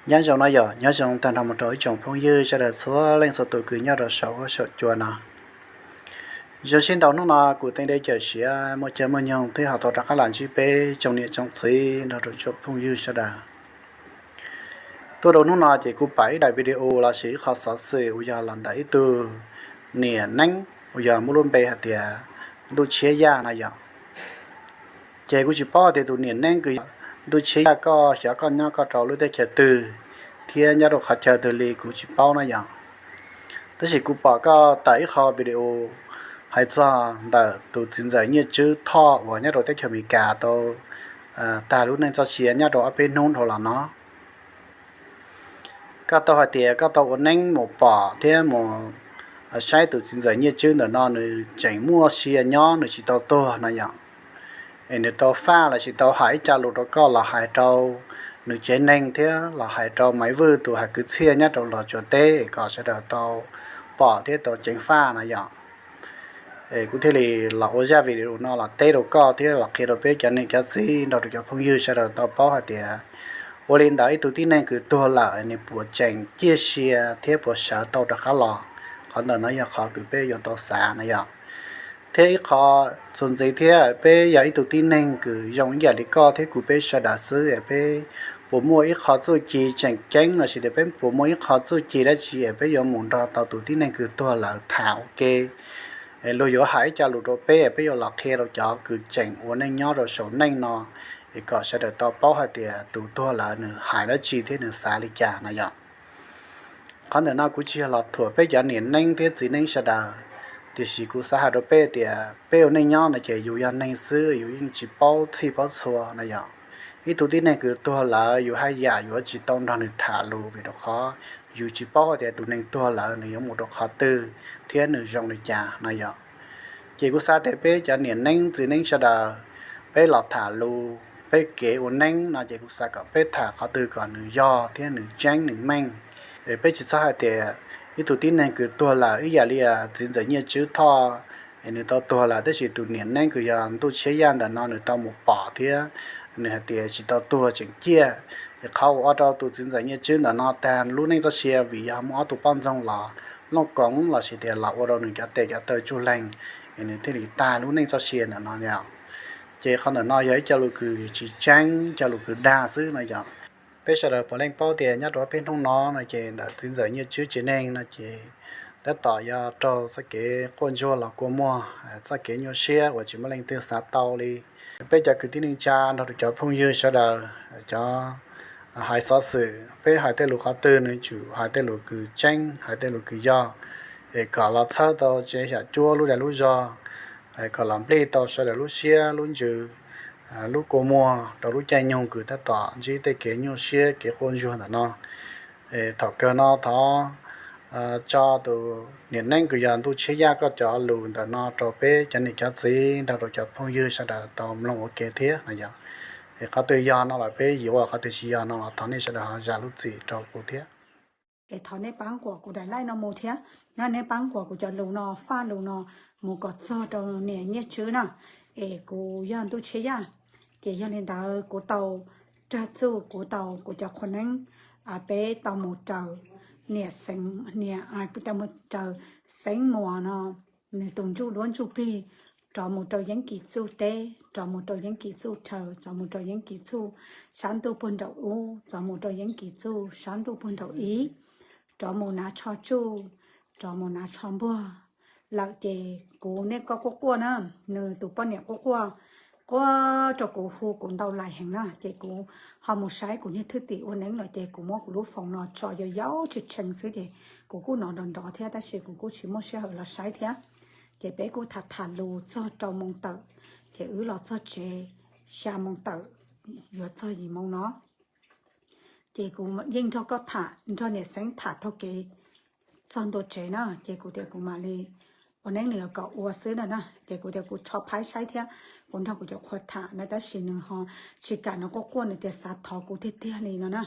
Nyob zoo no yog nyob zoo tag nrho mus rau ib tsoom phooj ywg sawv daws txhua leej txhua tus kws nyob rau saum huab saum cua no. Zoo siab ntau hnub no kuv teev dej cawm siav muaj caij muaj nyoog thiab ho tau rov qab los ntsib peb tsoom niam tsoom txiv nrog rau tsoom phooj ywg sawv daws. Tuaj rau hnub no ces kuv pam ib daim video lossis ib qho xov xwm uas yog los ntawm ib tug niam neeb uas yog muaj lub npe hais tias Ntuj Tshiab Yaj no yog. Ces kuv tsis paub hais tias tus niam neeb kws yog Ntuj Tshiab Yaj koj xyov koj nyob koj rau lub teb chaws twg thiab nyob rau qhov chaw twg li kuv tsis paub no yog. Tab sis kuv pom koj tawm ib qho video hais txog ntawm tus txiv ntxawm Nyiaj Tswb Thoj uas nyob rau teb chaws Amelikas tau tag lub neej txoj sia nyob rau ob peb hnub dhau los no. Koj tau hais tias koj tau ua neeb mus pom thiab mus saib tus txiv ntxawm Nyiaj Tswb ntawm no nws tseem muaj sia nyob, nws tsis tau tuag no yog. Es nws tau faj lossis tau hais ib co lus rau koj los hais rau nws tsev neeg thiab los hais rau Maiv Vwj tus hais kwv txhiaj nyob rau Los Tsuas teb es kom sawv daws tau pom thiab tau ceev faj no yog. Kuv thiaj li los ua zaj video no los teb rau koj thiab los qhia rau peb cov niam cov txiv nrog rau cov phooj ywg sawv daws tau paub hais tias ua li ntawd ib tug tib neeg kws tuag lawm nws puas tseem ciaj sia thiab puas sawv tau rov qab los. Qhov ntawm no yog qhov kws peb yuav tau xav no yog. Thiab ib qho txuas ntxiv thiab, peb yog ib tug tib neeg kws zoo ib yam li koj thiab kuv peb sawv daws xwb, peb puas muaj ib qho txuj ci tseem ceeb lossis tias peb puas muaj ib qho txuj ci dab tsi es peb yuav mus nrog tau tus tib neeg kws tuag lawm tham ua ke? Luag yuav hais ib co lus rau peb, peb yuav los qhia rau cov kws tseem ua neej nyob rau saum neej no, es kom sawv daws tau paub hais tias tus tuag lawm nws hais dab tsi thiab nws xav li cas no yog. Qhov ntawm no kuv tsis yog los thuam peb cov niam neeb thiab txiv neeb sawv daws, tiam sis kuv xav hais rau peb tias peb ua neej nyob no ces yus yog neeg xwb, yus yeej tsis paub txhij paub txhua no yog. Ib tug tib neeg kws tuag lawm yus haj yam yuav tsis tau nrog nws tham lus vim rau qhov yus tsis paub hais tias tus neeg tuag lawm nws yuav mus rau qhov twg thiab nws zoo li cas no yog. Ces kuv xav tias peb cov niam neeb txiv neeb sawv daws, peb los tham lus, peb kev ua neeb no ces kuv xav kom peb tham qhov twg kom nws yog thiab nws tseeb nws meej. Peb tsis txhob hais tias ib tug tib neeg kws tuag lawm ib yam li txiv ntxawm Nyiaj Tswb Thoj, es nws tau tuag lawm tab sis tus niam neeb kws yog Ntuj Tshiab Yaj ntawm no nws tau mus pom thiab nws hais tias tsis tau tuag tseem ciaj. Es qhov uas ua rau tus txiv ntxawm Nyiaj Tswb ntawm no tag lub neej txoj sia vim yog muaj ob tug poj ntxoog los looj koov lossis tias los ua rau nws cov tes cov taw tsuj leeg, es nws thiaj li tag lub neej txoj sia ntawm no yog. Ces qhov ntawm no yog ib co lus kws tsis tseeb, cov lus kws dag xwb no yog. Peb sawv daws puav leej paub tias nyob rau peb hnub no no ces ntawm txiv ntxawm Nyiaj Tswb tsev neeg no ces tab tom yuav raug txoj kev quaj ntsuag los kua muag, txoj kev nyuaj siab uas tsis muaj leej twg xav tau li. Peb cov kwv tij neej tsa nrog rau cov phooj ywg sawv daws, cov hais xov xwm, peb hais tej lus qhov twg nws tsum hais tej lus kws tseeb, hais tej lus kws yog, es kom los txhawb tau tsev xyam cuab lub dag lub zog, kom los nplij tau sawv daws lub siab lub ntsws, lub kua muag rau lub caij nyoog kws tab tom ntsib tej kev nyuaj siab kev quaj ntsuag ntawm no. Thaum kawg no thov tso tus niam neeb kws yog Ntuj Tshiab Yaj koj cov lus ntawm no rau peb cov niam cov txiv nrog rau cov phooj ywg sawv daws tau mloog ua ke thiab no yog. Es qhov twg yog no los peb yuav, qhov twg tsis yog no los thov nej sawv daws ho zam lub txim rau kuv thiab. Es thov nej pab nquas kuv daim like no mus thiab, nej pab nquas kuv cov lus no, faj lus no mus kom txog rau niam Nyiaj Tswb na. Es kuv yog Ntuj Tshiab Yaj, ces yog li ntawd kuv tau rag txuj, kuv tau kuv cov qhua neeb, peb tau mus raws niam xeev, niam, kuv tau mus raws xeev Muas no, nws tus ntsuj duab ntsuj plig, rov mus rau Yeeb Kis Txuj teb, rov mus rau Yeeb Kis Txuj chaw, rov mus rau Yeeb Kis Txuj sab ntuj puag nraum ub, rov mus rau Yeeb Kis Txuj sab ntuj puag nraum ib, rov mus Nav Tsho Tsuj, rov mus Nav Tsho Npuag lawm ces kuv niam koj quaj quaj na, nws tus poj niam quaj quaj, quaj rau kuv hu kuv ntau lais heev na, ces kuv ho mus saib kuv niag thwj tim ua neeb lawm ces kuv muab kuv lub foos no tso yau yau tshee tshee xwb ces kuv kuj hnov nrov nrov thiab tab sis kuv kuj tsis muaj sij hawm los saib thiab. Ces peb kuj tham tham lus txog rau moo tawm, ces wb los txog tsev xya moo tawm, yuav txog yim moo no. Ces kuv yeej nrog koj tham, nrog niam xeeb tham taug kev txog ntua tsev na, ces kuv tias kuv mam li ua neeb nws kom ua xwb na na, ces kuv tias kuv rho phaib saib thiab, kuv nrog kuv cov qhua tham na tab sis nws ho tsis kam, nws quaj quaj nws tias xav thov kuv tiag tiag li no na.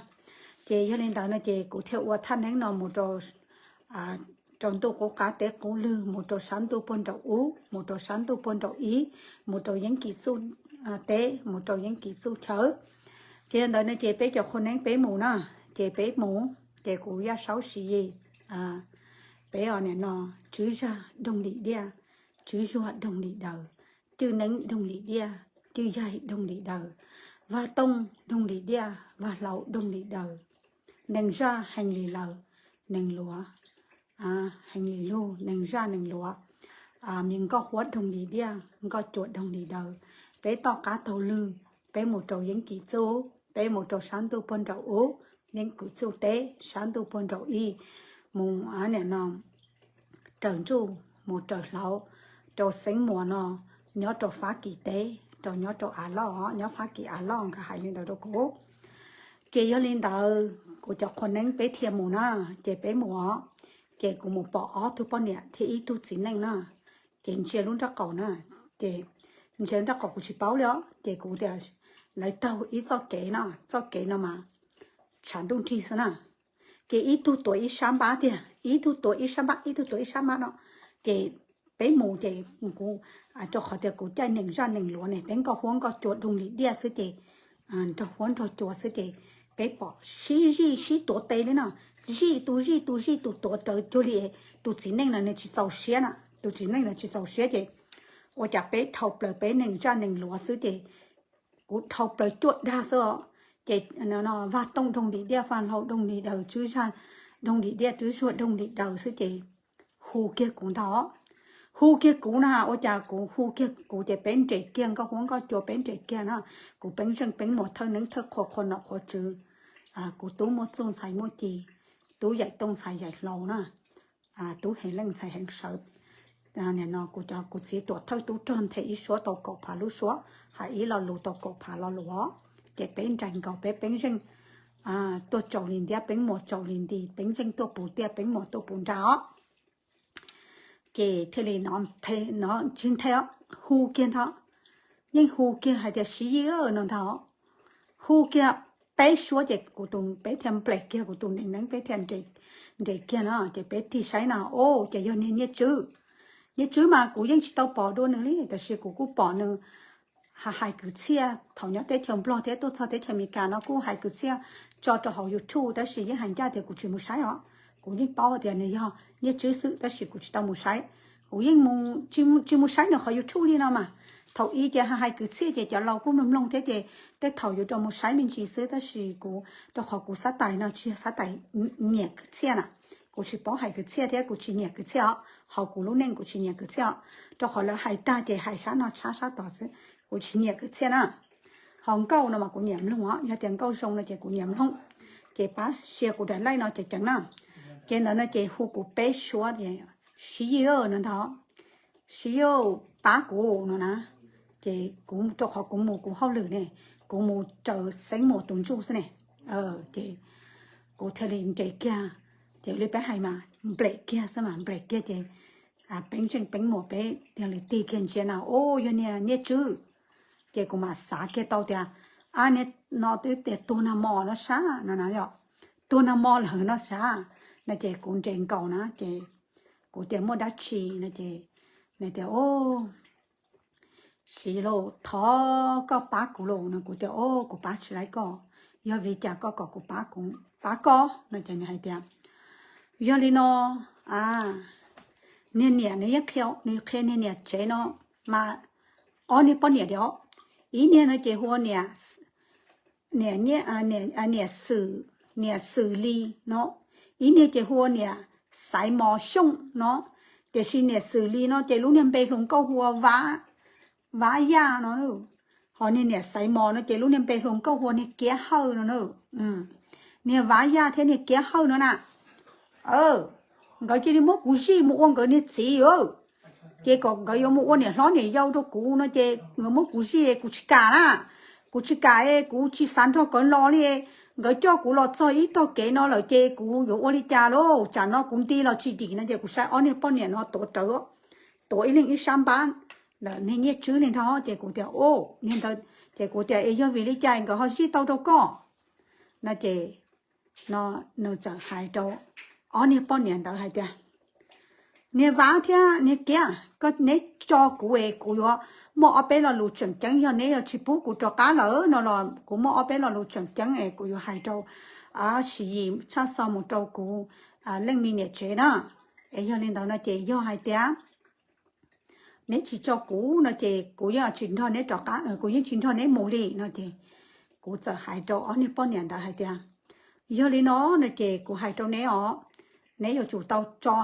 Ces yog li ntawd no ces kuv thiaj ua thaj neeb no mus rau ntuj qub qab teb qub lwg, mus rau sab ntuj puag nraum ub, mus rau sab ntuj puag nraum ib, mus rau Yeeb Kis Txuj teb, mus rau Yeeb Kis Txuj chaw. Ces yog ntawd no ces peb cov qhua neeb peb mus na, Ces peb mus, ces kuv Yaj Saub Siv Yis, peb os nim no, Tswv Zaj Doog Lim Diaj, Tswv Zuag Doog Lim Daws, Cwj Neeb Doog Lim Diaj, Cwj Yaig Doog Lim Daws, Vaj Tooj Doog Lim Diaj, Vaj Hlau Doog Lim Daws, Neeg Zaj Heev Lis Laws, Neeg Luav Heev Lis Lug, Neeg Zaj Neeg Luav, Me Nkauj Huab Doog Lim Diaj, Nkauj Cua Doog Lim Daws. Peb toj qab taug lw, peb mus rau Yeeb Kim Txuj, peb mus rau sab ntuj puag nraum ub, Yeeb Kim Txuj teb sab ntuj puag nraum ub, mus nim no raws ntsuj mus raws hlauv rau Xeev Muas no, nyob rau Fab Kis teb, rau nyob rau Av Loj, nyob Fab Kis Av Loj, nkawd hais li ntawd rau kuv. Ces yog li ntawd kuv cov qhua neeb peb thiaj mus na, ces peb mus os. Ces kuv mus pom ob tug poj niam thiab ib tug txiv neej na, ces ntsia lub nraub qaum na, ces ntsia lub nraub qaum kuv tsis paub li os, ces kuv tias lawv taug ib txoj kev no, txoj kev no mas tshav ntuj nrig xwb na. Ces ib tug tuav ib sab npab tiag, ib tug tuav ib sab npab, ib tug tuav ib sab npab no. Ces peb mus ces kuv, rau qhov tias kuv caij Neeg Zaj Neeg Luav ne, peb Nkauj Huab Nkauj Cua Doog Lim Diaj xwb ces nrog huab nrog cua xwb ces peb pom sib zij sib tuav tes li no, zij tus zij tus zij tus tuav rawv cuag li tus txiv neej no nws tsis txaus siab na, tus txiv neej no tsis txaus siab ces ua cas peb dhau plaws peb Neeg Zaj Neeg Luav xwb ces kuv dhau plaws cuaj dag xwb os. Ces Vaj Tooj Doog Lim Diaj, Vaj Hlau Doog Lim Daws, Tswv Zaj Doog Lim Diaj, Tswv Zuag Doog Lim Daws xwb ces hu kiag kuv ntag. Hu kiag kuv na, ua cas kuv hu kiag kuv ces peb nres kiag, Nkauj Huab Nkauj Cua peb nres kiag na. Kuv Peeb Zeej Peeb Muas, thawj neeb thawj qhua, qhua nom qhua tswv, kuv tub Muaj Txuj ntxhais Muaj Ci, tub Yaim Tooj ntxhais Yaim Hlau na, tub Heev Leej ntxhais Heev Sawv. Nim no kuv cov kuv txiv tuam thawj tub rog nthe ib suab tau kaum phav lub suab, hais ib lo lus tau kaum phav lo lus os. Ces peb nraim nkaus peb Peeb Zeej tuaj tsaus li ntiab, Peeb Muas tsaus li nti, Peeb Zeej tuaj puv tiaj, Peeb Muas tuaj puv nra os. Ces thiaj li no tsis nthe, hu kiag ntho, yeej hu kiag hais tias Siv Yis no ntag. Hu kiag peb suab ces kuv tus, peb thiaj nplem kiag, kuv tus neeg neeb peb thiaj nres kiag no ces peb tig saib no, o, ces yog niag Nyiaj Tswb. Nyiaj Tswb mas kuv yeej tsis tau pom dua nws li, tab sis kuv kuj pom nws hais kwv txhiaj thaum nyob teb chaws Nplog thiab tuaj txog teb chaws Amelikas no kuj hais kwv txhiaj tso rau hauv YouTube, tab sis yeej hais ncaj tias kuv tsis mus saib os. Kuv yeej paub tias nws yog Nyiaj Tswb xwb tab sis kuv tsis tau mus saib. Kuv yeej tsis mus saib nws qhov YouTube li no mas. Thaum ub ces hais kwv txhiaj ces cov laus kuj mloog mloog thiab ces tej thaum yuav rau mus saib me ntsis xwb, tab sis kuv rau qhov kuv xav tais no tsis yog xav tais nyiam kwv txhiaj na. Kuv tsis paub hais kwv txhiaj thiab kuv tsis nyiam kwv txhiaj os, hauv kuv lub neej kuv tsis nyiam kwv txhiaj os. Rau qhov lawv hais tag ces hais sab no tshab sab tod xwb, kuv tsis nyiam kwv txhiaj na. Ho nkauj no mas kuv nyiam mloog os, yog tias nkauj zoo no ces kuv nyiam mloog. Ces pab share kuv daim like no ces ceev na. Ces ntawd no ces hu kuv peb suab tias Siv Yis no ntag, Siv Yis pab kuv no na. Ces kuv rau qhov kuv mus kuv hauj lwm ne, kuv mus raws Xeev Muas tus ntsuj xwb ne. Ces kuv thiaj li nres kiag, ces li peb hais mas nplem kiag xwb mas, nplem kiag ces Peeb Zeej Peeb Muas peb thiaj li tig kiag ntsia na, o, yog niag Nyiaj Tswb. Ces kuv mam xav kiag tau tias, a, niag no twb tias tuag nag hmo no sab no na yom, tuag nag hmo lawm no sab. No ces kuv nres nkaus na ces kuv tias muaj dab tsi no ces nws tias, o, Siv Yis, thov koj pab kuv lauj no. Kuv tias, o, kuv pab tsis laib koj, yog vim li cas koj kom kuv pab, kuv pab koj no ces nws hais tias, yog li no, a, niag niam nws yeej qhia, nws qhia niag niam tsev no mas ob niag poj niam diam, ib niag no ces hu ua niam, niam, niam Xwm, niam Xwm Lis no, ib niag ces hu ua niam Xaiv Mos Xyooj no, tiam sis niam Xwm Lis no ces lub niag npe hluas nkauj hu ua Vab, Vab Yaj no, ho niag niam Xaiv Mos no ces lub niag npe hluas nkauj hu ua niag Kiab Hawj no na. Niag Vab Yaj thiab niag Kiab Hawj no na, nkawd cia li muab kuv zij mus ua nkawd niag txiv. Ces kom nkawd yuav mus ua niam hlob niam yau rau kuv no ces nkawd muab kuv zij, kuv tsis kam na. Kuv tsis kam es kuv tsis xav nrog nkawd los li. Nkawd coj kuv los txog ib tog kev no lawm ces kuv yuav ua li cas lauj? Tsam no kuv nti los tsis dim no ces kuv saib ob niag poj niam no tuav rawv, tuav ib leeg ib sab npab, niag Nyiaj Tswb li ntag. Ces kuv tias, o, niag ntawd, ces kuv tias, es yog vim li cas nkawd ho zij tau rau koj? No ces no nws txawm hais rau ob niag poj niam ntawd hais tias, niag Vab thiab niag Kiab, koj neb tso kuv es kuv yuav muaj ob peb lo lus tseem ceeb, yog neb yuav tsis pub kuv rov qab lawm no los kuv muaj ob peb lo lus tseem ceeb es kuv yuav hais rau Siv Yis tshaj xo mus rau kuv leej me niam tsev na. Es yog li ntawd no ces yog hais tias neb tsis tso kuv no ces kuv yeej tsis nrog neb rov qab, kuv yeej tsis nrog neb mus li no ces kuv txawm hais rau ob niag poj niam ntawd hais tias, yog li no no ces kuv hais rau neb os, neb yuav tsum tau tso,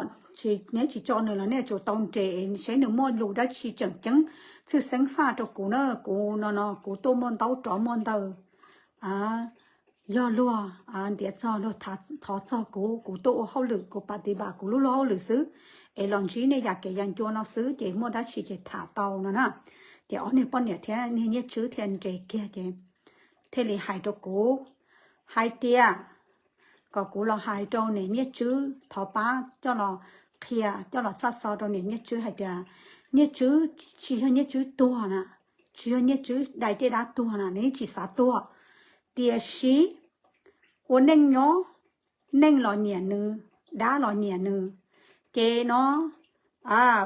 neb tsis tso nws los neb yuav tsum tau nres seb nws muaj lus dab tsi tseem ceeb tshwj xeeb faj rau kuv na. Kuv no no kuv tuaj muaj ntaub rov muaj ntawv, yog luag ntiav txog luag thov txog kuv, kuv tuaj ua hauj lwm, kuv pas tiv npam kuv lub luag hauj lwm xwb, es los ntsib nej yam kev yam ncua no xwb ces muaj dab tsi ces tham tau no na. Ces ob niag poj niam thiab niag Nyiaj Tswb thiaj nres kiag ces thiaj li hais rau kuv hais tias kom kuv los hais rau niam Nyiaj Tswb thov pab coj los qhia, coj los tshaj xov rau niam Nyiaj Tswb hais tias Nyiaj Tswb tsis yog Nyiaj Tswb tuag na, tsis yog Nyiaj Tswb dai tej dab tuag na, nws yeej tsis xav tuag, tiam sis ua neej nyob, neeg los nyiam nws, dab los nyiam nws. Ces no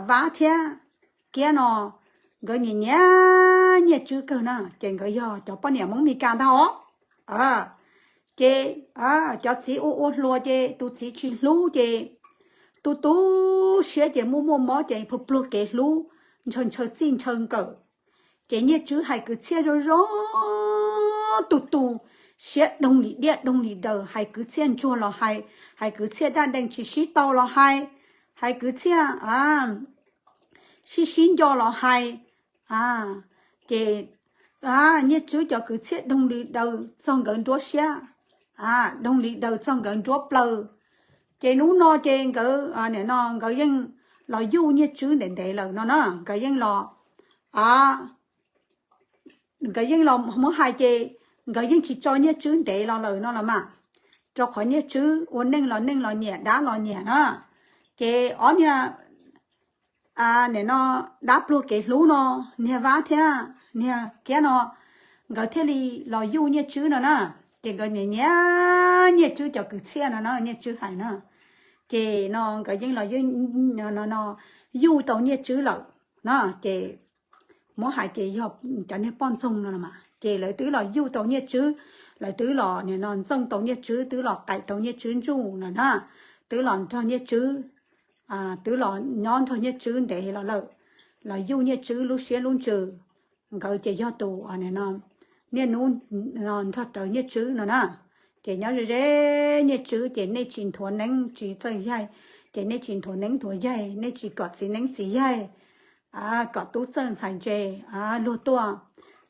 Vab thiab Kiab no nkawd nyiam nyiam Nyiaj Tswb kawg na, ces nkawd yog cov poj niam Hmoob Mes Kas ntag os. Ces cov txiv ua ua hluas ces tus txiv tsis hlub ces tu tu siab ces muaj muaj mob ces pluag pluag kev hlub, ntshaw ntshaw txij ntshaw nkawm. Ces Nyiaj Tswb hais kwv txhiaj zoo zoo, tu tu siab doog li diaj doog li daws, hais kwv txhiaj ntsuag los hais, hais kwv txhiaj daj dees tsis sib tau los hais, hais kwv txhiaj sib sib nco los hais. Ces Nyiaj Tswb cov kwv txhiaj doog li daws txog nkawd nruab siab, doog li daws txog nkawd nruab plaws. Ces hnub no ces nkawd, nim no nkawd yeej los yuj Nyiaj Tswb ntev ntev lawm no na, nkawd yeej los, nkawd yeej los muab hais ces nkawd yeej tsis tso Nyiaj Tswb ntev los lawm no los mas, rau qhov Nyiaj Tswb ua neej los neeg los nyiam dab los nyiam na. Ces ob niag nim no dab pluag kev hlub no, niag Vab thiab niag Kiab no, nkawd thiaj li los yuj Nyiaj Tswb no na. Ces nkawd nyiam nyiam Nyiaj Tswb cov kwv txhiaj no na, Nyiaj Tswb hais na. Ces no nkawd yeej los no no yuj tau Nyiaj Tswb lawm na. Ces muab hais ces yog cov niag poj ntxoog no mas ces lawv twb los yuj tau Nyiaj Tswb, lawv twb los nim no ntxoog tau Nyiaj Tswb, twb los qaim tau Nyiaj Tswb ntsuj no na, twb los nrog Nyiaj Tswb, twb los nyob nrog Nyiaj Tswb ntev los lawm, los yuj Nyiaj Tswb lub siab lub ntsws. Nkawd ces yog tus niaj hnub nrog rawv Nyiaj Tswb no na. Ces nyob ze ze Nyiaj Tswb ces nej tsis nthuav neeb tsis txawj yaig, ces nej tsis nthuav neeb nthuav yaig, nej tsis kom txiv neeb txiv yaig, kom tub txawj ntxhais ntse, luag tuaj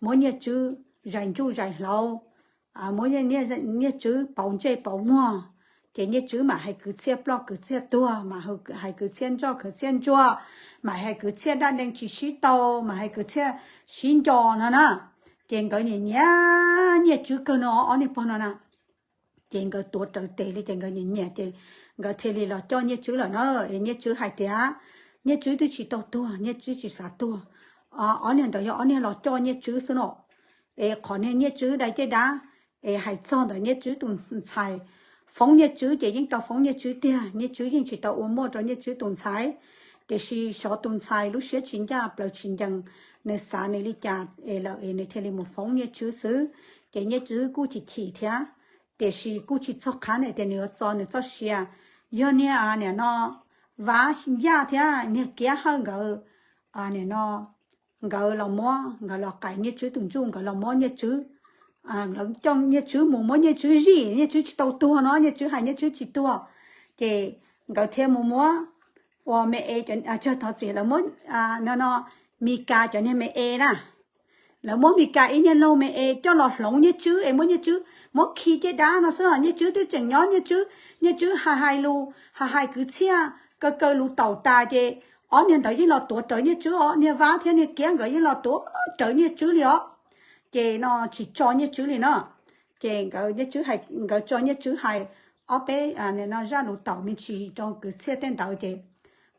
muab Nyiaj Tswb zais ntsuj zais hlauv, muab Nyiaj Tswb pauv ntsej pauv muag. Ces Nyiaj Tswb mam hais kwv txhiaj ploj kwv txhiaj tuag, mam hais kwv txhiaj ntsoj kwv txhiaj ntsuag, mam hais kwv txhiaj daj dees tsis sib tau, mam hais kwv txhiaj sib nco no na. Ces nkawd nyiam nyiam Nyiaj Tswb kawg no, ob niag pog no na. Ces nkawd tuav rawv tes li ces nkawd nyiam nyiam ces nkawd thiaj li los coj Nyiaj Tswb lawm na. Es Nyiaj Tswb hais tias Nyiaj Tswb twb tsis tau tuag, Nyiaj Tswb tsis xav tuag. Ob niag ntawd yog ob niag los coj Nyiaj Tswb xwb no. Es qhov niag Nyiaj Tswb dai caj dab, es hais txog ntawm Nyiaj Tswb tus ntxhais, foob Nyiaj Tswb ces yeej tau foob Nyiaj Tswb tiag, Nyiaj Tswb yeej tsis tau ua muaj rau Nyiaj Tswb tus ntxhais. Tiam sis xyov tus ntxhais lub siab tsis ncaj plaws tsis ncees, nws xav nws li cas es lawm es nws thiaj li mus foob Nyiaj Tswb xwb. Ces Nyiaj Tswb kuj chim chim thiab, tiam sis kuj tsis txog qhov tias nws yuav txo nws txoj sia. Yog niag nim no Vab Yaj thiab niag Kiab Hawj nkawd, nim no nkawd los muab, nkawd los qaim Nyiaj Tswb tus ntsuj, nkawd los muab Nyiaj Tswb, coj Nyiaj Tswb mus muab Nyiaj Tswb zij, Nyiaj Tswb tsis tau tuag no, Nyiaj Tswb hais Nyiaj Tswb tsis tuag. Ces nkawd thiaj mus muab ua me e, thov txim, lawv muab no no Mis Kas cov niag me e na, lawv muab Mis Kas ib niag laug me e coj los hloov Nyiaj Tswb es muab Nyiaj Tswb muab khi caj dab no xwb. Nyiaj Tswb twb tseem nyob, Nyiaj Tswb, Nyiaj Tswb hais hais lus, hais hais kwv txhiaj, kaw kaw lus taum tas ces ob niag ntawd yeej los tuav rawv Nyiaj Tswb os, niag Vab thiab niag Kiab nkawd yeej los tuav rawv Nyiaj Tswb li os. Ces no tsis tso Nyiaj Tswb li no. Ces nkawd Nyiaj Tswb hais, nkawd tso Nyiaj Tswb hais ob peb no zaj lus taum me ntsis rau kwv txhiaj tej ntawd ces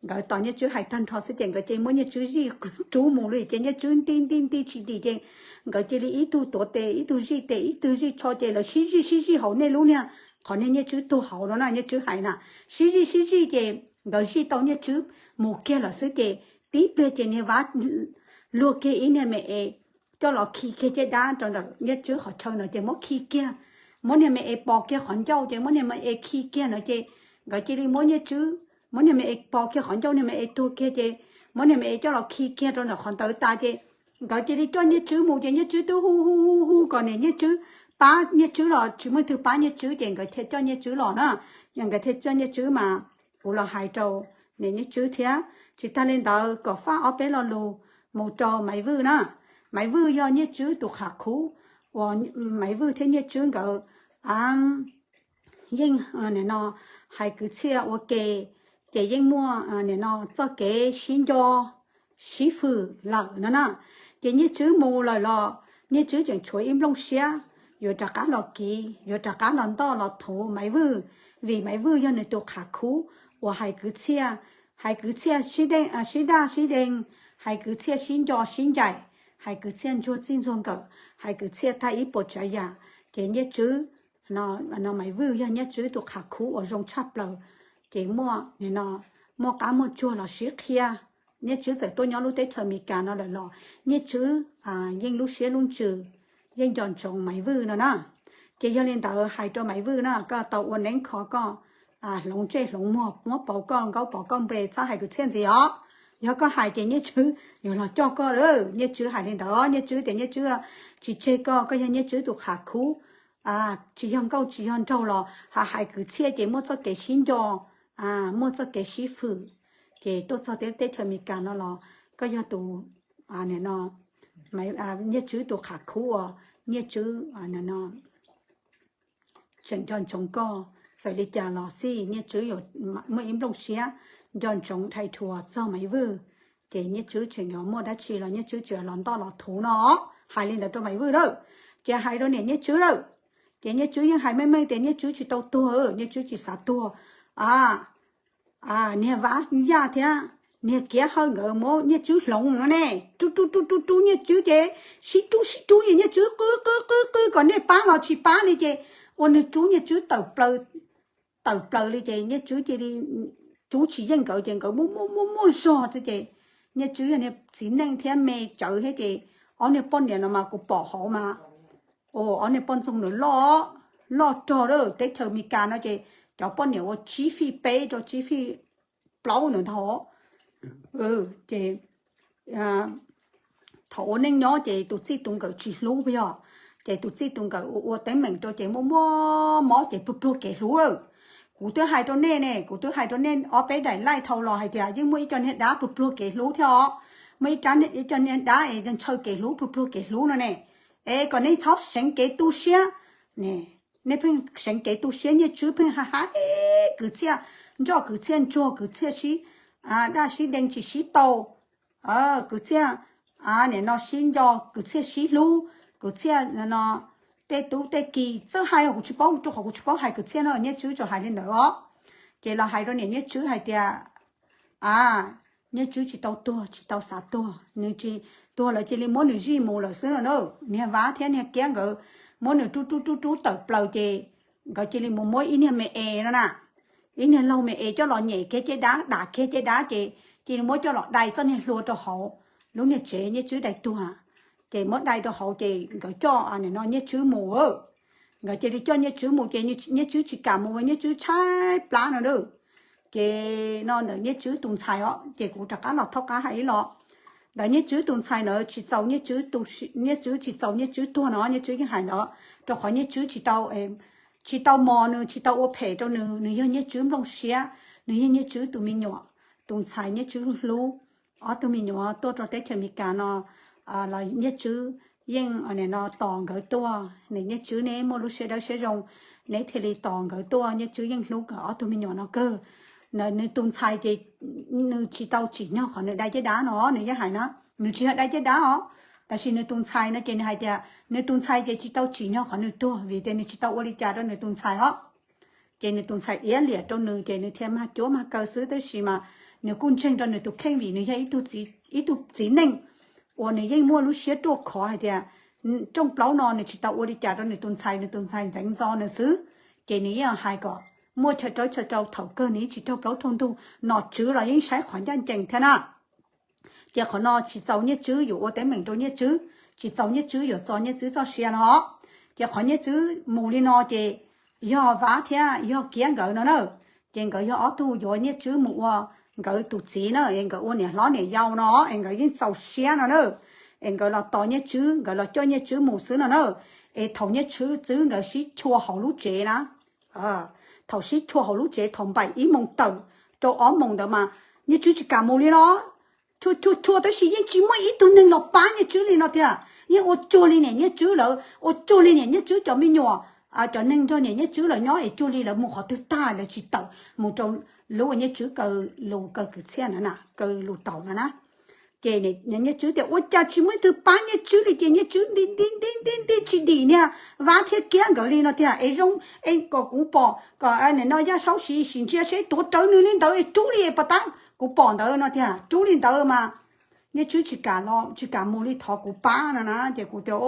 nkawd tos Nyiaj Tswb hais tag nrho xwb ces nkawd cia li muab Nyiaj Tswb zij rub mus li ces Nyiaj Tswb nti nti nti tsis dim ces nkawd cia li ib tug tuav tes ib tug zij tes ib tug zij tsho ces lawv sib zij sib zij hauv nej lub niag, qhov niag Nyiaj Tswb tuag hauv no na, Nyiaj Tswb hais na, sib zij sib zij ces nkawd zij tau Nyiaj Tswb mus kiag lawm xwb ces tib pliag ces niag Vab luag kiag ib niag me es coj los khi kiag caj dab rau ntawm Nyiaj Tswb qhov chaw ntawd ces muab khi kiag, muab niag me es pos kiag qhov ncauj ces muab niag me es khi kiag no ces nkawd cia li muab Nyiaj Tswb, muab niag me es pos kiag qhov ncauj, niag me es tuag kiag ces muab niag me es coj los khi kiag rau ntawm qhov ntawd tas ces nkawd cia li coj Nyiaj Tswb mus ces Nyiaj Tswb twb hu hu hu hu kom niam Nyiaj Tswb pab Nyiaj Tswb los tsis muaj leej twg pab Nyiaj Tswb ces nkawd thiaj coj Nyiaj Tswb los na. Yog nkawd thiaj coj Nyiaj Tswb mas kuv los hais rau niam Nyiaj Tswb thiab. Tsis tag li ntawd kom faj ob peb lo lus mus rau Maiv Vwj na. Maiv Vwj yog Nyiaj Tswb tus qhab khuv uas Maiv Vwj thiab Nyiaj Tswb nkawd yeej nim no hais kwv txhiaj ua ke, ces yeej muaj nim no txoj kev sib nco sib fwm lawm no na. Ces Nyiaj Tswb mus lawm los Nyiaj Tswb tseem tshuav ib nplooj siab yuav rov qab los kiv, yuav rov qab los ntoj los thuv Maiv Vwj, vim Maiv Vwj yog nws tus qhab khuv uas hais kwv txhiaj, hais kwv txhiaj sib daj sib deeg, hais kwv txhiaj sib nco sib ncaim, hais kwv txhiaj ntsuag txij ntsuag nkawm, hais kwv txhiaj tag ib puas tsav yam. Ces Nyiaj Tswb, no Maiv Vwj yog Nyiaj Tswb tus qhab khuv uas zoo tshaj plaws, ces muaj nim no muaj qab muaj tsuag los sib qhia. Nyiaj Tswb txawm tuaj nyob lub teb chaws Amelikas no lawm los Nyiaj Tswb yeej lub siab lub ntsws yeej nco ntsoov Maiv Vwj no na. Ces yog li ntawd hais rau Maiv Vwj na, koj tau ua neeb kho koj hloov ntsej hloov muag muab pauv koj nkaub pauv koj npe, txhob hais kwv txhiaj ntxiv os. Yog koj hais ces Nyiaj Tswb yuav los coj koj lawm. Nyiaj Tswb hais li ntawd, Nyiaj Tswb tias Nyiaj Tswb tsis tseg koj, koj yog Nyiaj Tswb tus qhab khuv, tsis yog nkauj tsis yog nraug los hais hais kwv txhiaj ces muaj txoj kev sib nco, muaj txoj kev sib fwm. Ces tuaj txog teb chaws Amelikas no los koj yog tus nim no Nyiaj Tswb tus qhab khuv uas Nyiaj Tswb nim no tseem nco ntsoov koj. Txawm li cas los xij Nyiaj Tswb yuav muaj ib nplooj siab nco ntsoov dhais rhuas txog Maiv Vwj. Ces Nyiaj Tswb tseem yuav muaj dab tsi los Nyiaj Tswb tseem los ntoj los thuv no. Hais li ntawd rau Maiv Vwj lawm, ces hais rau niam Nyiaj Tswb lawm. Ces Nyiaj Tswb yeej hais meej meej tias Nyiaj Tswb tsis tau tuag, Nyiaj Tswb tsis xav tuag. A, niag Vab Yaj thiab niag Kiab Hawj nkawd muab Nyiaj Tswb hloov no ne, rub rub rub rub rub Nyiaj Tswb ces sib rub sib rub ces Nyiaj Tswb qw qw qw qw kom nej pab los tsis pab li ces ua nws rub Nyiaj Tswb tawm plaws, tawm plaws li ces Nyiaj Tswb cia li rub tsis yeej nkawd ces nkawd muaj muaj muaj muaj zog xwb ces Nyiaj Tswb yog niag txiv neej thiab me tsawv thiab ces ob niag poj niam no mas kuv pom hauv mas, ob niag poj ntxoog nws loj loj rog lawm. Teb chaws Amelikas no ces cov poj niam ua tsib fij peb rau tsib fij plaub ntawd ntag. Ces thaum ua neej nyob ces tus txij tus nkawm tsis hlub yog, ces tus txij tus nkawm ua ua teeb meem rau ces muaj muaj mob ces pluag pluag kev hlub lawm. Kuv twb hais rau nej ne, kuv twb hais rau nej ob peb daim live dhau los hais tias yeej muaj ib co niag dab pluag pluag kev hlub thiab os. Muaj ib co niag dab es ntshaw kev hlub pluag pluag kev hlub no ne. Es kom nej txhob seev kev tu siab ne. Nej pheej seev kev tu siab, Nyiaj Tswb pheej hais hais kwv txhiaj nroj kwv txhiaj ntsuag kwv txhiaj sib daj sib dee tsis sib tau, kwv txhiaj nim no sib nco, kwv txhiaj sib hlub, kwv txhiaj no tej tub tej ki txawj hais, kuv tsis paub rau qhov kuv tsis paub hais kwv txhiaj no, Nyiaj Tswb tsuas hais li ntawd os. Ces los hais rau niam Nyiaj Tswb hais tias, a, Nyiaj Tswb tsis tau tuag, tsis tau xav tuag, nws tsis tuag lawv cia li muab nws zij mus lawm xwb no na. Niag Vab thiab niag Kiab nkawd muab nws rub rub rub rub tawm plaws ces nkawd cia li mus muab ib niag me es no na, ib niag laug me es coj los nyem kiag caj dab, dam kiag caj dab ces cia li muab coj los dai txoj niag hlua rau hauv lub niag tsev Nyiaj Tswb dai tuag. Ces muab dai rau hauv ces nkawd coj nim no Nyiaj Tswb mus. Nkawd cia li coj Nyiaj Tswb mus ces Nyiaj Tswb tsis kam mus, Nyiaj Tswb tshaib plab no na. Ces no ntawm Nyiaj Tswb tus ntxhais os, ces kuv rov qab los thaub qab hais ib los. Ntawm Nyiaj Tswb tus ntxhais ntawd tsis txaus Nyiaj Tswb, Nyiaj Tswb tsis txaus Nyiaj Tswb tuag no, Nyiaj Tswb yeej hais ntawd rau qhov Nyiaj Tswb tsis tau, tsis tau mos nws, tsis tau ua phem rau nws, nws yog Nyiaj Tswb nplooj siab, nws yog Nyiaj Tswb tus me nyuam, tus ntxhais Nyiaj Tswb hlub. Ob tug me nyuam tuaj rau teb chaws Amelikas no los Nyiaj Tswb yeej nim no tos nkawd tuaj, nws Nyiaj Tswb neb muaj lub siab dawb siab zoo, neb thiaj li tos nkawd tuaj, Nyiaj Tswb yeej hlub nkawd ob tug me nyuam no kawg. Nws tus ntxhais ces nws tsis tau tsim nyog qhov nws dai caj dab no, nws yeej hais na, nws tsis yog dai caj dab os. Tab sis nws tus ntxhais no ces nws hais tias nws tus ntxhais ces tsis tau tsim nyog qhov nws tuag vim tias nws tsis tau ua li cas rau nws tus ntxhais os. Ces nws tus ntxhais iab liam rau nws ces nws thiaj mag cuab mag kaw xwb, tab sis mas nws kuj ntseeg rau nws tus kheej vim nws yog ib tug txiv neej uas nws yeej muaj lub siab ruaj khov hais tias rooj plaub no nws tsis tau ua li cas rau nws tus ntxhais, nws tus ntxhais ntxeev ntxo nws xwb. Ces nws yeej hais kom muaj chaw rawv chaw rau, thaum kawg nws yeej tsis raug plaub raug ntug, nom tswv los yeej saib qhov ncaj ncees thiab na. Ces qhov no tsis txaus Nyiaj Tswb yuav ua teeb meem rau Nyiaj Tswb, tsis txaus Nyiaj Tswb yuav txo Nyiaj Tswb txoj sia no. Ces qhov Nyiaj Tswb mus li no ces yog Vab thiab yog Kiab nkawd no na. Ces nkawd yog ob tug yuav Nyiaj Tswb mus ua nkawd tus txiv na, es nkawd ua niam hlob niam yau no, es nkawd yeej txaus siab no na. Es nkawd los tos Nyiaj Tswb, nkawd los coj Nyiaj Tswb mus xwb no na. Es thaum Nyiaj Tswb, Tswb nkawd sib chua hauv lub tsev na, thaum sib chua hauv lub tsev thaum npaim ib moos tawm rau ob moos ntawd mas Nyiaj Tswb tsis kam mus li no. Chua chua chua tab sis yeej tsis muaj ib tug neeg los pab Nyiaj Tswb li no tiag. Yeej ua cuag li niam Nyiaj Tswb lawv, ua cuag li niam Nyiaj Tswb cov me nyuam, cov neeg nrog niam Nyiaj Tswb lawv nyob es cuag li lawv mus qhov twg tag lawv tsis tawm mus rau lub uas Nyiaj Tswb kaw lus kaw kwv txhiaj na, kaw lus taus no na. Ces Nyiaj Tswb tias ua cas tsis muaj ib tug pab Nyiaj Tswb li ces Nyiaj Tswb nti nti nti nti nti tsis dim niag Vab thiab Kiab nkawd li no tiag. Es zoo es kom kuv pom kom no Yaj Saub Siv sim ntsia seb tuav rawv nws li ntawd es rub li pas tab kuv pom ntawd no tiag, rub li ntawd mas Nyiaj Tswb tsis kam los tsis kam mus li, thov kuv pab no na. Ces kuv tias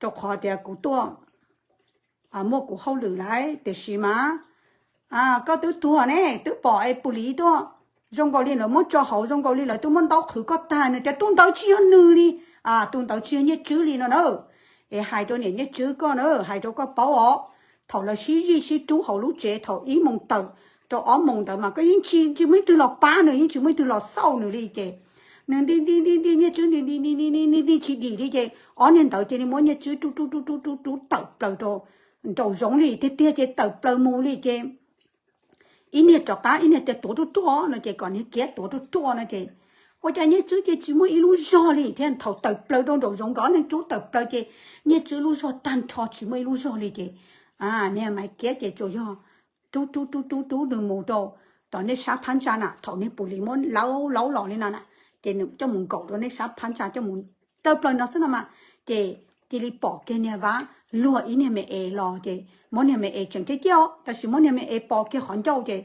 rau qhov tias kuv tuaj muaj kuv hauj lwm lawm, tiam sis mas koj twb tuag ne, twb pom es pus liv tuaj zoo nkaus li lawv muab tso hauv, zoo nkaus li lawv twb muab ntaub qhwv koj tag. Nws tias tus ntawd tsis yog nws li, tus ntawd tsis yog Nyiaj Tswb li no na. Es hais rau niam Nyiaj Tswb koj na, hais rau koj paub os, thaum lawv sib zij sib rub hauv lub tsev thaum ib moos tawm rau ob moos ntawd mas koj yeej tsis muaj ib tug los pab nws, yeej tsis muaj ib tug los xauj nws li ces nws nti nti nti nti Nyiaj Tswb nti nti nti nti nti nti tsis dim li ces ob niag ntawd cia li muab Nyiaj Tswb rub rub rub rub rub rub tawm plaws rau nraum zoov li tiag tiag ces tawm plaws mus li ces ib niag rov qab ib niag tias tuav ruaj ruaj no ces kom niag Kiab tuav ruaj ruaj no ces ua cas Nyiaj Tswb ces tsis muaj ib lub zog li thiab. Thaum tawm plaws rau nraum zoov nkawd ob leeg rub tawm plaws ces Nyiaj Tswb lub zog tag nrho tsis muaj ib lub zog li ces niag Maiv Kiab ces tsuas yog rub rub rub rub rub nws mus rau tom nej sab phab ntsa na, thaum niag pus liv muab laub laub los li no na, ces nws coj mus nkaum rau nej sab phab ntsa coj mus tawm plaws no xwb no mas, ces cia li pom kiag niag Vab luag ib niag me es los ces muab niag me es tseem ciaj ciaj os, tab sis muab niag me es pos kiag qhov ncauj ces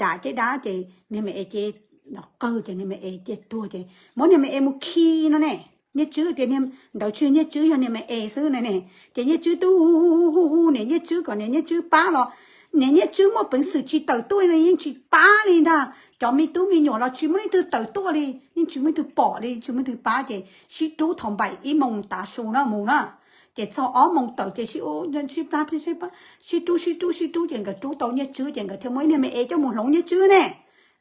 dam caj dab ces niag me es ces los qawg ces niag me es ces tuag ces muab niag me es mus khi no ne. Nyiaj Tswb tias niag ntawd tsis yog Nyiaj Tswb, yog niag me es xwb no ne. Ces Nyiaj Tswb twb hu hu hu hu niam Nyiaj Tswb kom niam Nyiaj Tswb pab los niam Nyiaj Tswb muaj peev xwm tsis tawm tuaj no yeej tsis pab li ntag. Cov me tub me nyuam los tsis muaj leej twg tawm tuaj li, yeej tsis muaj leej twg pom li, tsis muaj leej twg pab ces sib rub thaum npaim ib moos tav su no mus na. Ces txog ob moos tawm ces sib sib rub sib rub sib rub ces nkawd rub tau Nyiaj Tswb ces nkawd thiaj muab ib niag me es coj mus hloov Nyiaj Tswb ne.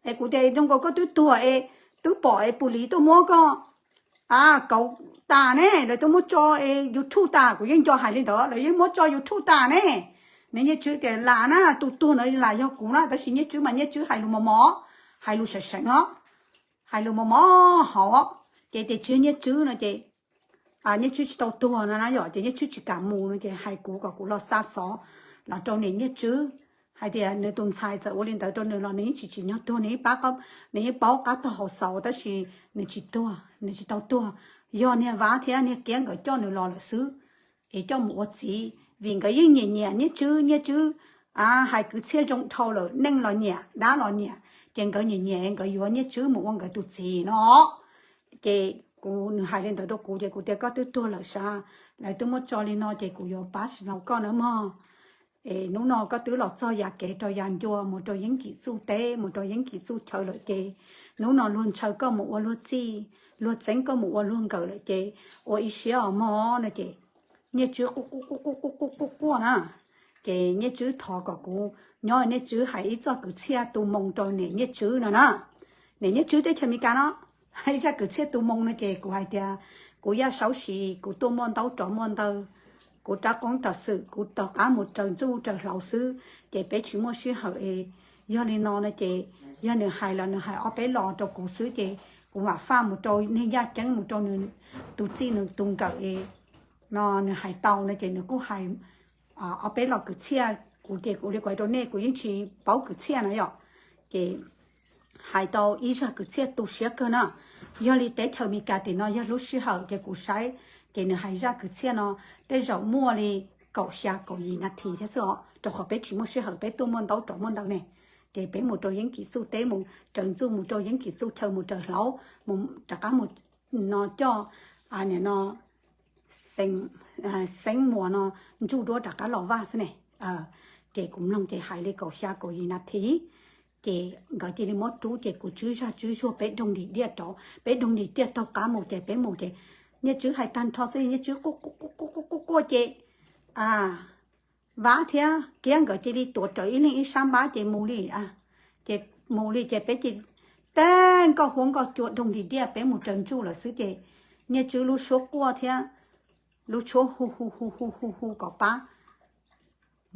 Es kuv tias zoo nkaus koj twb tuag es twb pom es pus liv tuaj muab koj kauv tas ne, lawv tuaj muab tso es YouTube tas, kuv yeej nco hais li ntawd, lawv yeej muab tso YouTube tas ne. Nws Nyiaj Tswb tias lam na, tus tuag no lam yog kuv na, tab sis Nyiaj Tswb mas Nyiaj Tswb hais lus mos mos, hais lus seem seem os, hais lus mos mos hauv, ces tias tsis yog Nyiaj Tswb no ces Nyiaj Tswb tsis tau tuag no na yom, ces Nyiaj Tswb tsis kam mus no ces hais kuv kom kuv los xa xov los rau niam Nyiaj Tswb hais tias nws tus ntxhais txawm ua li ntawd rau nws los nws yeej tsis tsim nyog tuag, nws yeej pab, nws yeej paub qab taug hauv xaus tab sis nws tsis tuag, nws tsis tau tuag. Yog niag Vab thiab niag Kiab nkawd coj nws los lawm xwb es coj mus ua txiv, vim nkawd yeej nyiam nyiam Nyiaj Tswb, Nyiaj Tswb hais kwv txhiaj zoo dhau lawm, neej los nyiam, dab los nyiam, ces nkawd nyiam nyiam nkawd yuav Nyiaj Tswb mus ua nkawd tus txiv no. Ces kuv, nws hais li ntawd rau kuv ces kuv tias koj twb tuag lawm sas, lawv twb muab tso li no ces kuv yuav pab tsis tau koj na mog. Es hnub no koj twb los txog yam kev rau yam ncua mus rau Yeeb Kim Txuj teb, mus rau Yeeb Kim Txuj chaw lawm ces hnub no luag ntshaw koj mus ua luag txij, luag txeeb koj mus ua luag nkawm lawm ces ua ib siab os mog no ces Nyiaj Tswb quaj quaj quaj quaj quaj quaj quaj na. Ces Nyiaj Tswb thov kom kuv nyob, Nyiaj Tswb hais ib txoj kwv txhiaj tu moo rau niam Nyiaj Tswb no na. Niam Nyiaj Tswb teb chaws Amelikas no, hais ib zaj kwv txhiaj tu moo no ces kuv hais tias kuv Yaj Saub Siv, kuv tuaj muaj ntaub rov muaj ntawv, kuv rov qoob rov xwm, kuv rov qab mus raws ntxuj raws hlauv xwb ces peb tsis muaj sij hawm es yog li no no ces yog nws hais los nws hais ob peb los rau kuv xwb ces kuv mam faj mus rau neeg yaj ceeb, mus rau nws tus txij nws tus nkawm es no nws hais tau no ces nws kuj hais ob peb los kwv txhiaj. Kuv ces kuv li kuv hais rau nej kuv yeej tsis paub kwv txhiaj na yom, ces hais tau ib zaj kwv txhiaj tu siab kawg na. Yog li teb chaws Amelikas tim no yog lub sij hawm ces kuv saib ces nws hais zaj kwv txhiaj no tej zaum muaj li kaum xya kaum yim nas this thiab xwb os, rau qhov peb tsis muaj sij hawm peb tuaj muaj ntaub rov muaj ntawv ne. Ces peb mus rau Yeeb Kim Txuj teb, mus raws ntxuj mus rau Yeeb Kim Txuj chaw, mus raws hlauv, mus rov qab mus no coj nim no Xeeb Muas no ntsuj duab rov qab los vaj xwb ne. Ces kuv mloog ces hais li kaum xya kaum yim nas this, ces nkawd cia li muab rub ces kuv tswb zaj tswb zuag peb doog ntim diaj rau, peb doog ntim diaj taug qab mus ces peb mus ces Nyiaj Tswb hais tag nrho xwb Nyiaj Tswb quaj quaj quaj quaj quaj quaj ces, a, Vab thiab Kiab nkawd cia li tuav rawv ib leeg ib sab npab ces mus li, ces mus li ces peb cia li tag nkoj huab nkoj cua doog ntim diaj peb mus raws ntsuj lawm xwb ces Nyiaj Tswb lub suab quaj thiab lub tshuab hu hu hu hu hu hu kom pab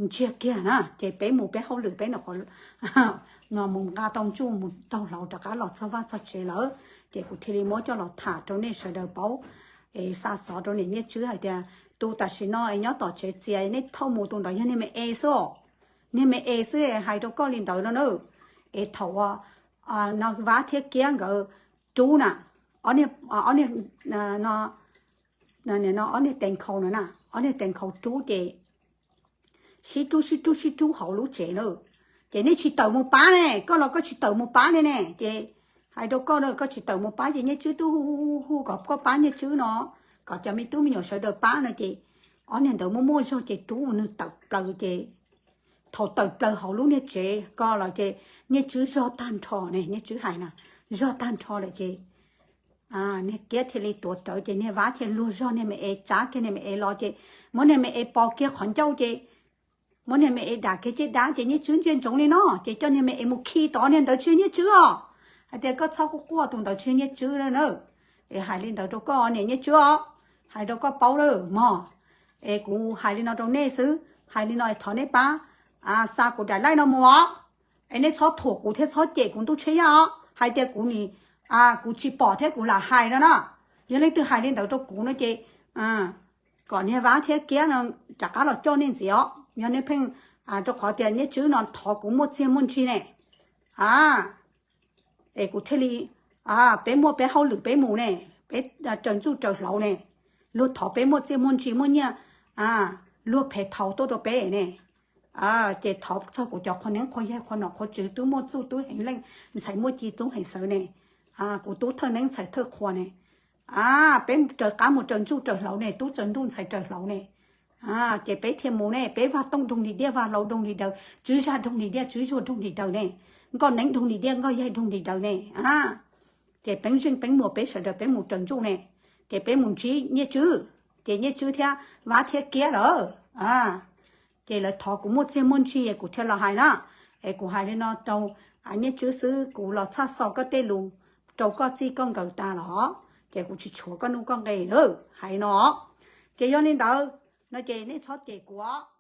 ntsiag kiag na, ces peb mus peb hauj lwm peb no qhov no mus nqa tau ntsuj mus taug hlau rov qab los txog vaj txog tsev lawm, ces kuv thiaj li muab coj los tham rau nej sawv daws paub, es xa xov rau niam Nyiaj Tswb hais tias tus tam sim no es nyob tom tsev txias nej thauj mus tus ntawd yog niag me es xwb os, niag me es xwb hais rau koj li ntawd no na, es thaum no Vab thiab Kiab nkawd rub na, ob niag, ob niag no, no ob niag tes nkhaus no na, ob niag tes nkhaus rub ces sib rub sib rub sib rub hauv lub tsev na, ces nej tsis tawm mus pab ne, koj los koj tsis tawm mus pab ne ne, ces hais rau koj na koj tsis tawm mus pab ces Nyiaj Tswb twb hu hu hu kom koj pab Nyiaj Tswb no, kom cov me tub me nyuam sawv daws pab no ces ob niag ntawd muaj muaj zog ces rub nws tawm plaws ces thaum tawm plaws hauv lub niag tsev ko los ces Nyiaj Tswb zog tag nrho ne, Nyiaj Tswb hais na, zog tag nrho lawm ces niag Kiab thiaj li tuav rawv ces niag Vab thiaj luag zog niag me es tsav kiag niag me es los ces muab niag me es pos kiag qhov ncauj ces muab niag me es dam kiag caj dab ces Nyiaj Tswb ntsia ntsoov li no ces coj niag me es mus khi tod niag ntawd tsis yog Nyiaj Tswb os, hais tias koj txhob quaj quaj tus ntawd tsis yog Nyiaj Tswb na, es hais li ntawd rau koj niam Nyiaj Tswb os, hais rau koj paub lawm mog, es kuv hais li no rau nej xwb, hais li no es thov nej pab xa kuv daim laij no mus os, es nej txhob thuam kuv thiab txhob cem kuv ntuj tsheb yaj os, hais tias kuv nim, kuv tsis pom thiab kuv lam hais no na, yog leej twg hais li ntawd rau kuv no ces kom niag Vab thiab Kiab no rov qab los coj nej ntxiv os, yog nej pheej, rau qhov tias Nyiaj Tswb no thov kuv muaj txiag muaj ntsig ne, a, es kuv thiaj li, peb muaj peb hauj lwm peb mus ne, peb raws ntsuj raws hlauv ne, luag thov peb muaj txiag muaj ntsig muaj nyiaj, luag phev phau tuaj rau peb ne, ces thov txog kuv cov qhua neeb qhua yaig qhua nom qhua tswv tub muaj txuj tub heev leej ntxhais muaj ci tub heev sawv ne, kuv tub thawj neeb ntxhais thawj qhua ne, peb raws qab mus raws ntsuj raws hlauv ne, tub raws ntuj ntxhais raws hlauv ne, ces peb thiaj mus ne, peb vag tooj doog li diaj vag hlauv doog li daws, tswb zaj doog li diaj tswb zuag doog li daws ne, nkoj neeb doog li diaj nkoj yaig doog li daws ne, ces peb zeej peb muam peb sawv daws peb mus raws ntsuj ne, ces peb mus ntsib Nyiaj Tswb, ces Nyiaj Tswb thiab Vab thiab Kiab lawm, ces lawv thov kuv muaj txiag muaj ntsig kuv thiaj los hais na, es kuv hais li no rau Nyiaj Tswb xwb, kuv los txhaj xaus koj tej lus rau koj txij koj nkawm tas los, ces kuv tsis tshuav koj nuj koj nqe lawm, hais li no. Ces yog li ntawd no ces nej txhob cem kuv os.